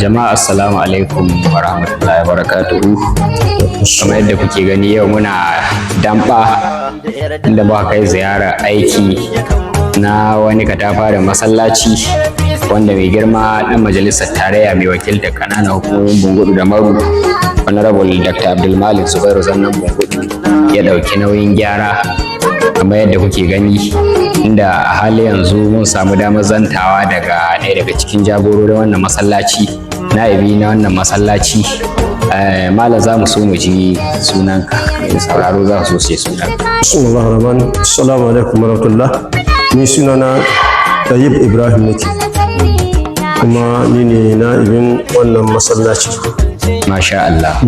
Jama'a, assalamu alaikum wa rahmatullahi wa barakatuhu. Kamar yadda kuke gani, yau muna Damɓa, inda muka kai ziyara aiki na wani katafaren masallaci wanda mai girma ɗan majalisar tarayya mai wakiltar ƙananan hukumomin Bungudu da Maru, Honorable Dr. Abdulmalik Zubairu Zannan Bungudu, ya ɗauki nauyin gyara, kamar yadda kuke gani, inda a hali yanzu mun samu damar zantawa daga ɗaya daga cikin jagororin wannan masallaci, na'ibi na wannan masallaci. Malam, za mu so mu ji sunanka, mai sauraro za su so sai sunanka. Bismillah rahman. Assalamu alaikum warahmatullah. Ni sunana Tayyib Ibrahim nake. Kuma ni ne na'ibin wannan masallaci. Masha Allah.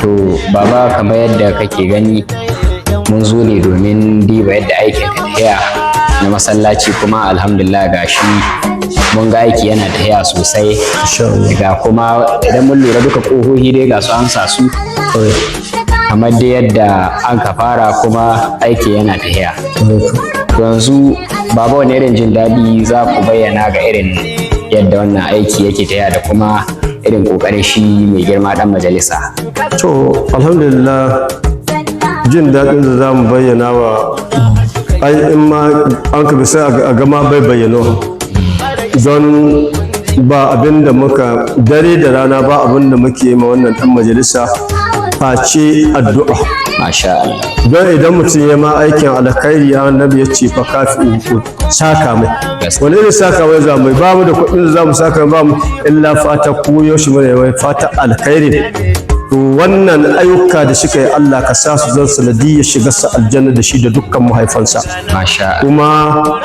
To baba, kamar yadda kake gani, mun zo ne domin diba yadda aikin ka tafiya na masallaci, kuma alhamdulillah gashi mun ga aiki yana tafiya sosai. Insha Allah. Ga kuma idan mun lura, duka ƙohohi dai ga su an sa su kamar dai yadda an ka fara, kuma aiki yana tafiya. To yanzu baba, wani irin jin daɗi za ku bayyana ga irin yadda wannan aiki yake tafiya da kuma irin ƙoƙarin shi mai girma ɗan majalisa? To alhamdulillah, jin daɗin da za mu bayyana wa, ai in ma an ka bisa a gama bai bayyano, don ba abin da muka dare da rana, ba abin da muke yi ma wannan ɗan majalisa face addu'a. Masha Allah. Don idan mutum ya ma aikin alkhairi, annabi ya ce fa kafi ku saka mai. Wani irin saka mai za mu yi? Ba mu da kuɗin da za mu saka ba mu, illa fata ko yaushe mu mai fata alkhairi. To wannan ayyuka da suka yi, Allah ka sa su zan sanadiyyar shiga sa aljanna da shi da dukkan mahaifansa. Masha Allah. Kuma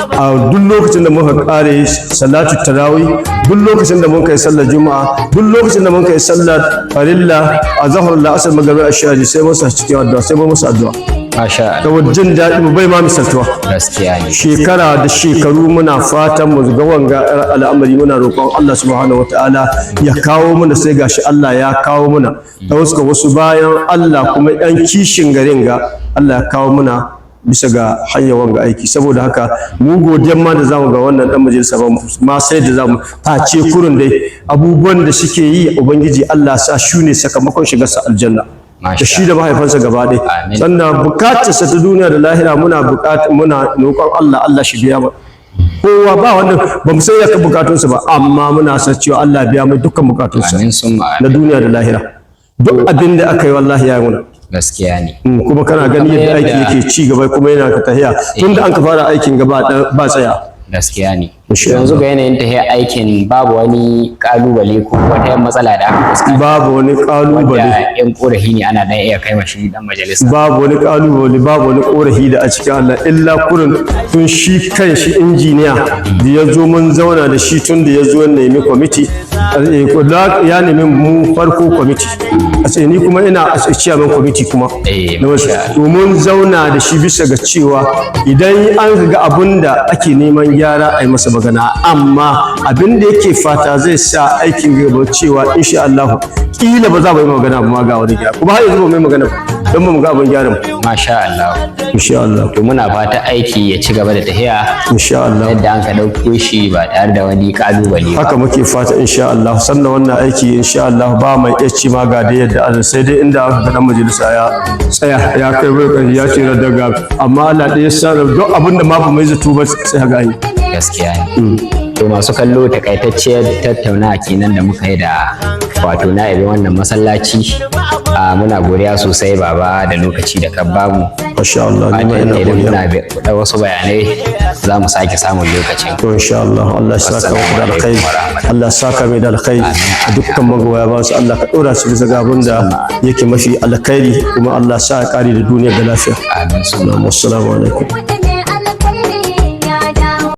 a duk lokacin da muka kare salatu tarawih, duk lokacin da muka yi sallar juma'a, duk lokacin da muka yi sallar farilla a zahar, la'asar, magariba, isha'i, sai musa cikin addu'a, sai mun musu addu'a. Masha Allah. Saboda jin daɗi mu bai ma misaltuwa. Gaskiya ne. Shekara da shekaru muna fatan mu ga wanga al'amari, muna roƙon Allah subhanahu wataala ya kawo mana, sai gashi Allah ya kawo mana da wasu wasu bayan Allah, kuma yan kishin garin ga Allah ya kawo mana bisa ga hanyar wanga aiki. Saboda haka mu godiyan ma da zamu ga wannan dan majalisa ba ma sai da zamu face kurun dai abubuwan da suke yi, ubangiji Allah sa shu ne sakamakon shigarsa aljanna da shi da mahaifansa gaba ɗaya. Amin. Sannan bukatarsa ta duniya da lahira muna bukat muna roƙon Allah, Allah shi biya mu. Kowa ba wanda ba mu san yaka bukatunsa ba, amma muna san cewa Allah biya mai dukkan bukatunsa Amin summa na amin. duniya da lahira. Duk abin da aka yi, wallahi ya yi muna. Gaskiya ne. Kuma kana gani Kamar yadda aiki yake ci gaba, kuma yana ka tahiya tun da an ka fara aikin gaba ba tsaya. Gaskiya ne. Insha Yanzu ga yanayin tahiyar aikin, babu wani kalubale ko wata yan matsala da aka fuskanta Babu wani kalubale. wanda yan korafi ne ana dan iya kai mashi dan majalisa? Babu wani kalubale, babu wani korafi da a cikin Allah, illa kurin tun shi kan shi injiniya da ya zo, mun zauna da shi tun da ya zo ya nemi kwamiti, ya nemi mu farko kwamiti, a ce ni kuma ina a chairman kwamiti kuma na wasu. Masha Allah. To mun zauna da shi bisa ga cewa idan an ga abun da ake neman gyara, a yi masa magana, amma abin da yake fata zai sa aikin gaba cewa insha Allah kila ba za mu yi magana ba ma ga wani gyara, kuma har yanzu ba mu yi magana ba don ba mu ga abin gyaran ba. Masha Allah. Insha Allah. To muna fata aiki ya ci gaba da tahiya Insha Allah. yadda an ka ɗauko shi ba tare da wani kalubale ba. Haka muke fata insha Allah. Sannan wannan aiki insha Allah ba mai iya ci ma ga da yadda Allah, sai dai inda aka ga dan majalisa ya tsaya ya kai bai ƙarfi ya ce daga, amma Allah ɗaya ya sa duk abin da ma ba mai zato ba sai ga yi. Gaskiya ne. To masu kallo, takaitacciyar tattaunawa kenan da muka yi da wato na'ibin wannan masallaci. A muna godiya sosai baba da lokaci da ka bamu. Masha Allah, ni ma Fatan ina idan godiya. muna da wasu bayanai za mu sake samun lokacin. To insha Allah, Allah ya saka muku da alkhairi, Allah ya saka mai da alkhairi, a dukkan magoya ba su, Allah ka dora su bisa ga abin da yake mafi alkhairi, kuma Allah ya sa ya kare da duniya da lafiya. Amin summa. Assalamu alaikum.